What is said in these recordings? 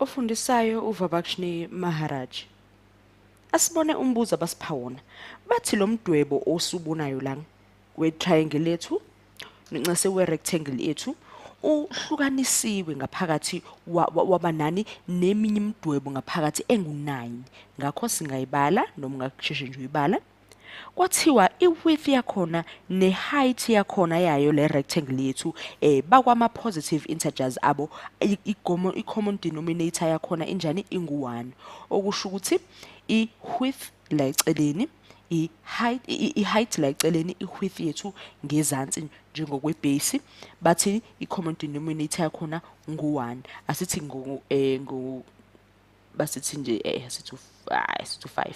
Ofundisayo uVabakshni Maharaj. Asibone umbuzo abasipha wona. Bathi lo mdwebo osubonayo la we-triangle lethu ncese we-rectangle yethu uhlukanisiwe ngaphakathi waba nani neminye imidwebo ngaphakathi engu-9. Ngakho singayibala noma ungakusheshe nje uyibala. Kwathiwa i-width yakhona ne-height yakhona yayo le rectangle yethu bakwama positive integers abo, i-common denominator yakhona injani, ingu-1. Okusho ukuthi i-width la eceleni, i-height la eceleni, i-width yethu ngezansi njengokwebase, bathi i-common denominator yakhona ngu-1. Asithi basithi nje asithi u-5.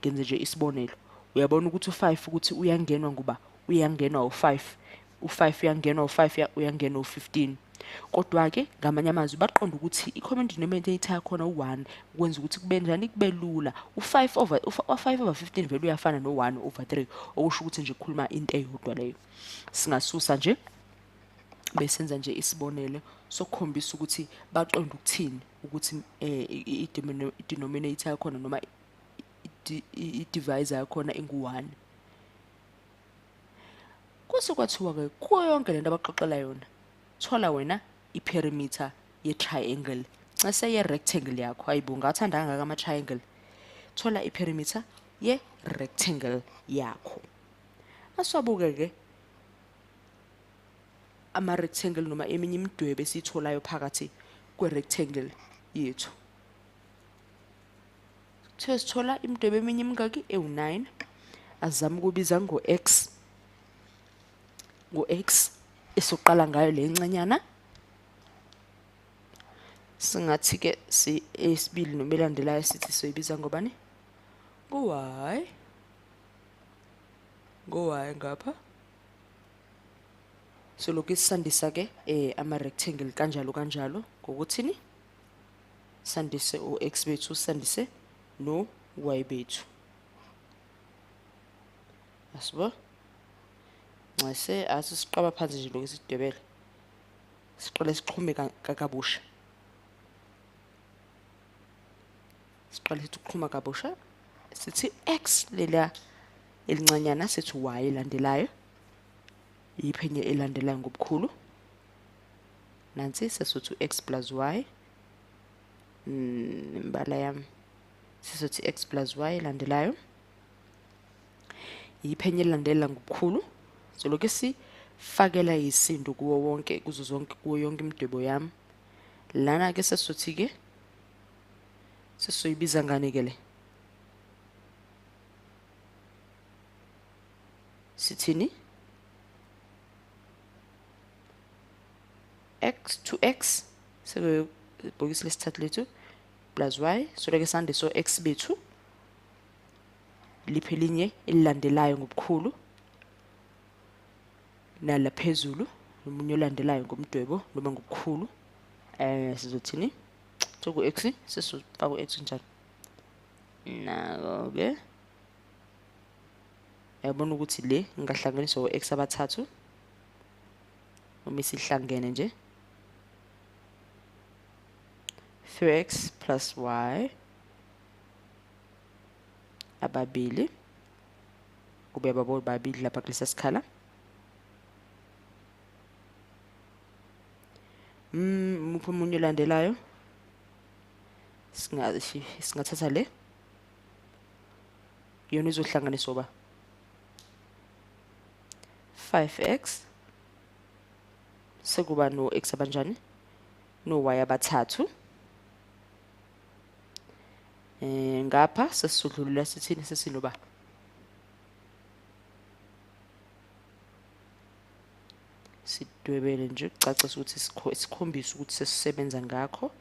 Ngenze nje isibonelo. Uyabona ukuthi u-5 ukuthi uyangenwa ngoba uyangenwa u-5, u-5 uyangenwa u-5, uyangenwa u-15. Kodwa-ke ngamanye amazwi baqonda ukuthi i-common denominator yakhona u-1 kwenza ukuthi kube njani, kube lula. U-5 over u-5 over 15 vele uyafana no-1 over 3, okusho ukuthi nje kukhuluma into eyodwa leyo. Singasusa nje besenza nje isibonelo sokukhombisa ukuthi baqonda ukuthini ukuthi i-denominator yakhona noma i-divisor yakhona ingu-1. Kwase kwathiwa-ke kuyo yonke lento abaxoxela yona, thola wena i-perimeter ye-triangle ncese ye-rectangle yakho. Hayibo, ngathanda kangaka ama-triangle. Thola i-perimeter ye-rectangle yakho. Asiwabuke-ke ama-rectangle noma eminye imidwebo esiyitholayo phakathi kwe-rectangle yethu. Kuthiwe sithola imidwebo eminye imingaki? Ewu-9. Azame ukubiza ngo-x, ngo-x esoqala ngayo le ncanyana. Singathi-ke si esibili noma elandelayo sithi soyibiza ngobani? Ngo-y, ngo-y ngapha. So lokhu sisandisa-ke ama-rectangle kanjalo kanjalo ngokuthini? Sandise o-x bethu, sandise no-y bethu. Asibo? Ncese asisiqaba phansi nje lokhu sidwebele. Siqale sixhume kabusha. Siqale sithi ukuxhuma kabusha. Sithi x lela elincanyana, sithi y elandelayo. Yiphi enye elandelayo ngobukhulu? Nansi sesithi x plus y. Imbala yami. Sizothi x plus y elandelayo. Yiphi enye elandela ngobukhulu? So lokhu sifakela isindo kuwo wonke, kuzo zonke, kuwo yonke imidwebo yami. Lana ke sesizothi ke sesizoyibiza ngani ke le? Sithini? X to x sekuyibhokisi lesithathu lethu plus y. So lokhu sande so x bethu liphi elinye elilandelayo ngobukhulu nala phezulu nomunye olandelayo ngomdwebo noma ngobukhulu. Sizothini? Soku x sesifaka u-x njani? Nako-ke uyabona ukuthi le ngingahlanganiswa o-x abathathu uma isihlangene nje 3x plus y ababili kube babo babili lapha kulesa sikhala. Muphi omunye olandelayo? Singathatha le yona izohlanganiswa ba 5x sekuba no x abanjani no y abathathu. Ngapha sesizodlulela sithini, sesinoba sidwebele nje ukucacisa ukuthi sikhombise ukuthi sesisebenza ngakho.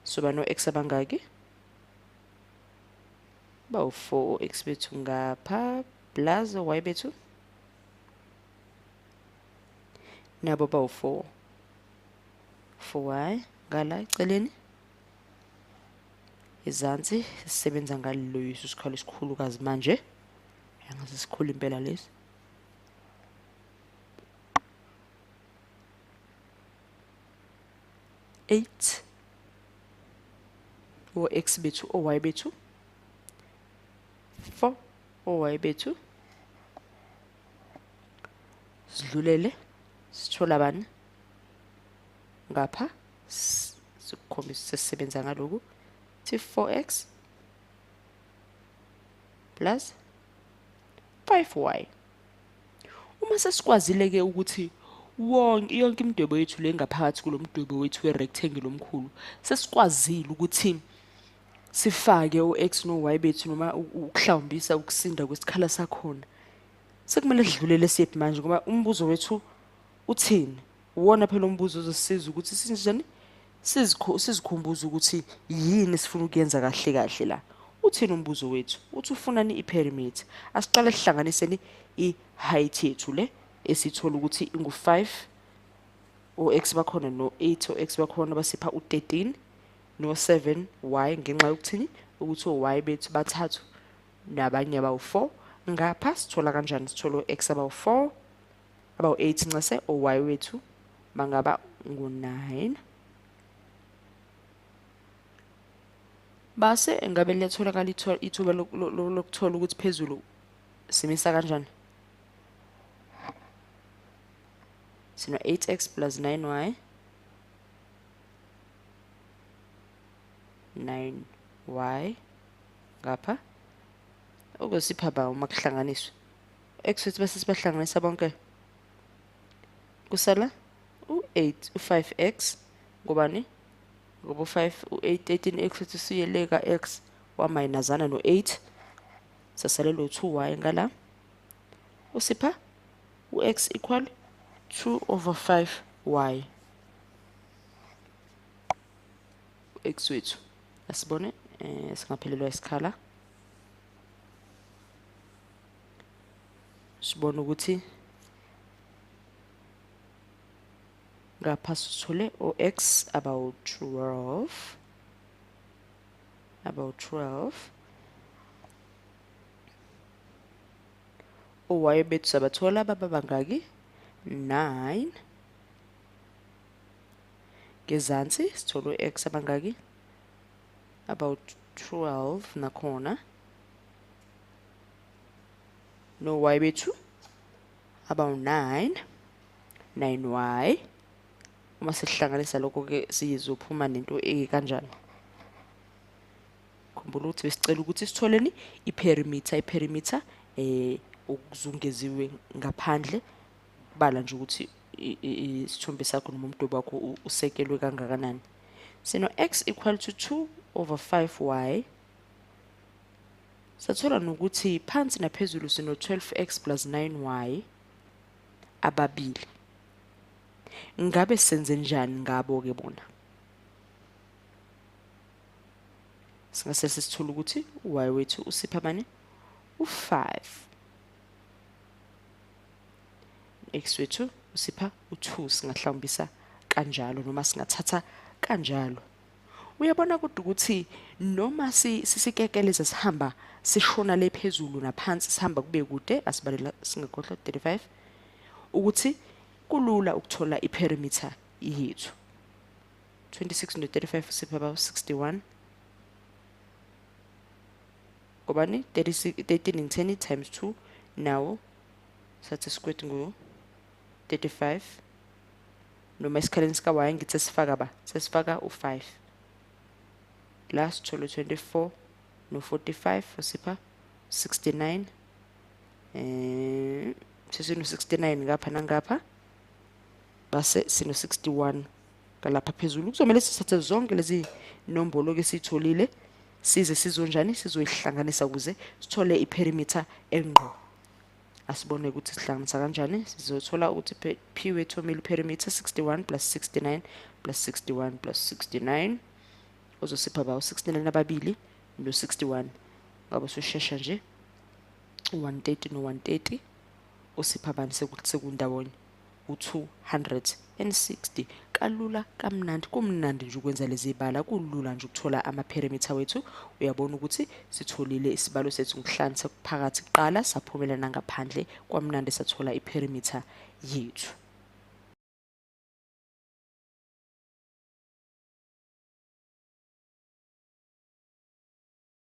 Soba no x abangaki? Bawu-4 x bethu ngapha plus y bethu nabo bawu-4, 4y ngala eceleni ezansi. Sisebenza ngalelo yiso isikhala esikhulukazi manje, angase sikhulu impela lesi. 8 O-x bethu, o-y bethu, 4 o-y bethu. Sidlulele sithola bani ngapha, sikukhombisa sesisebenza ngaloku, thi 4x plus 5y. Uma sesikwazile ke ukuthi yonke imidwebo yethu le ngaphakathi kulo mdwebo wethu we-rectangle omkhulu, sesikwazile ukuthi sifake o-x no-y bethu noma ukuhlawumbisa ukusinda kwesikhala sakhona, sekumele sidlulele siyephi manje, ngoba umbuzo wethu uthini? Uwona phela umbuzo ozosisiza ukuthi sinjani sizikhumbuze ukuthi yini sifuna ukuyenza kahle kahle la. Uthini umbuzo wethu? Uthi ufunani i-perimeter. Asiqale sihlanganiseni i-height yethu le esithola ukuthi ingu-5 o-x bakhona no-8 o-x bakhona basipha u-13 no-7 y, ngenxa yokuthini? Ukuthi o-y bethu bathathu nabanye abawu-4. Ngapha sithola kanjani? Sithola o-x abawu-4, abawu-8 ncese, o-y wethu bangaba ngu-9. Base ngabe liyatholakala ithuba lokuthola ukuthi phezulu simisa kanjani? Sino 8x plus 9y, 9y ngapha okusipha ba uma kuhlanganiswa x wethu bese sibahlanganisa bonke, kusala u8 u5x, ngobani? Ngoba u5 u8 13x wethu siyeleka x wamayinazana no8, sasalelwa u2y ngala, usipha u-x equal 2 over 5y. X wethu asibone, singaphelelwa isikhala, sibone ukuthi ngapha sithole o-x about 12, about 12, o-y bethu sabathola baba bangaki? 9. Ngezansi sithole o-x abangaki? About 12 nakhona, no-y bethu about 9, 9y. Uma sihlanganisa lokho ke sizophuma nento ekanjani? Khumbula ukuthi besicela ukuthi sitholeni i-perimeter, i-perimeter okuzungeziwe ngaphandle, bala nje ukuthi isithombe sakho noma umdwebo wakho usekelwe kangakanani. Sino x equal to 2 over 5y. Sathola nokuthi phansi naphezulu sino 12x plus 9y ababili. Ngabe senze njani ngabo ke bona? Singase sisithola ukuthi y wethu usipha bani? U5. X wethu usipha u2. Singahlawumbisa kanjalo noma singathatha kanjalo. Uyabona kodwa ukuthi noma sisikekeleza sihamba sishona le phezulu naphansi, sihamba kube kude, asibalela singakhohlwa 35, ukuthi kulula ukuthola i-perimeter yethu. 26 no 35 usipha about 61. Ngobani? 13 and 10 times 2, now sathi squared ngu 35, noma esikhaleni sika y ngithi sesifaka ba, sesifaka u5. La sithole 24 no 45 usipha 69. Sesino 69 ngapha nangapha, base sino 61 ngalapha phezulu. Kuzomele sithathe zonke lezi nombolo ke sitholile, size sizonjani, sizoyihlanganisa ukuze sithole i-perimeter engqo. Asibone ukuthi sihlanganisa kanjani. Sizothola ukuthi p wethu omile perimeter 61 plus 69 plus 61 plus 69 uzosipha ba u69 ababili no61. Ngabe usushesha nje u130 no130 usipha bani sekundawonye u260. Kalula kamnandi, kumnandi nje ukwenza lezi bala, kulula nje ukuthola ama-perimeter wethu. Uyabona ukuthi sitholile isibalo sethu ngokuhlanganisa phakathi kuqala, saphumela nangaphandle, kwamnandi sathola i-perimeter yethu.